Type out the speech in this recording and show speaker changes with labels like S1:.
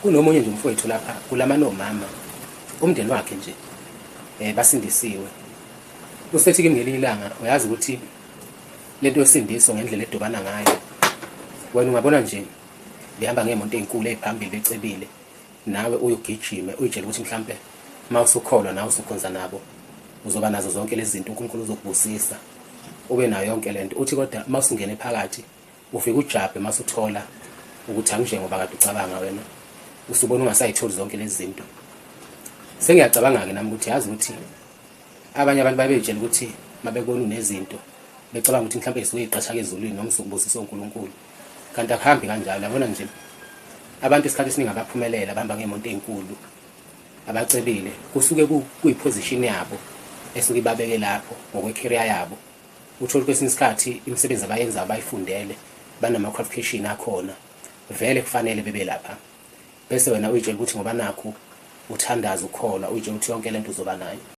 S1: Kunomunye nje umfowethu lapha kulama nomama, umndeni wakhe nje basindisiwe. Usethi kimi ngelinye ilanga, uyazi ukuthi lento yosindiso ngendlela edobana ngayo, wena ungabona nje behamba ngeemoto ey'nkulu ey'phambili becebile, nawe uyugijime uyitshele ukuthi mhlampe uma usukholwa nawe usukhonza nabo uzoba nazo zonke lezi zinto, uNkulunkulu uzokubusisa ube nayo yonke lento. Uthi kodwa uma usungene phakathi ufike ujabhe uma usuthola ukuthi anginjengoba kade ucabanga wena, usubona ungasayitholi zonke lezi zinto. Sengiyacabanga-ke nami ukuthi yazi ukuthi abanye abantu babeyitshela ukuthi mabebona unezinto becabanga ukuthi mhlawumbe isuke iqashaka ezulwini noma usukubusiswe uNkulunkulu, kanti akuhambi kanjalo. Yabona nje abantu isikhathi esiningi abaphumelela bahamba ngeemoto ey'nkulu abacebile, kusuke kuyiposition yabo esuke ibabeke lapho ngokwe-career yabo. Uthole kwesinye isikhathi imisebenzi abayenzayo bayifundele, banama-qualification akhona, vele kufanele bebe lapha, bese wena uyitshela ukuthi ngoba nakhu uthandaza ukholwa, uyitshela ukuthi yonke lento uzoba nayo.